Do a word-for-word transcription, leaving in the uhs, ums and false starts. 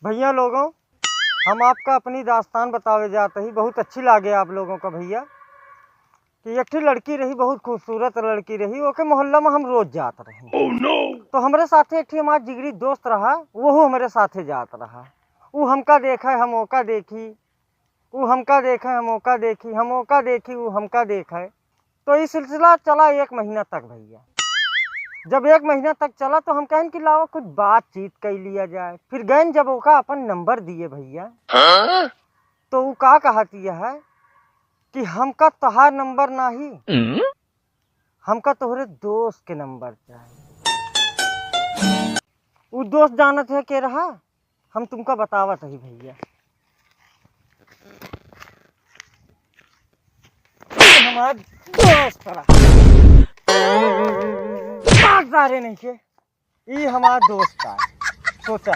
भइया लोगों, हम आपका अपनी दास्तान बतावे जात ही, बहुत अच्छी लागे आप लोगों का भइया, कि एक ठे लड़की रही, बहुत खूबसूरत लड़की रही, ओके मोहल्ला में हम रोज जात रही। तो हमरे साथे एक ठे हमार जिगरी दोस्त रहा, वहू हमरे साथे जात रहा। ऊ हमका देखे, हम ओका देखी, ऊ हमका देखे, हम ओका देखी, हम ओका देखी, ऊ हमका देखे। तो ई सिलसिला चला एक महीना तक भइया। जब एक महीना तक चला तो हम कहन कि लावा कुछ बातचीत कइ लिया जाए। फिर गइन जब ओका अपन नंबर दिए भइया, तो ऊ का कहत यह है कि हमका तोहार नंबर नाही, हमका तोहरे दोस्त के नंबर चाही। ऊ दोस्त जानत है के रहा, हम तुमका बतावत ही भइया। ई हमार दोस्त रहा। मार सारे नहीं के, ई हमार दोस्त रहा। सोचा,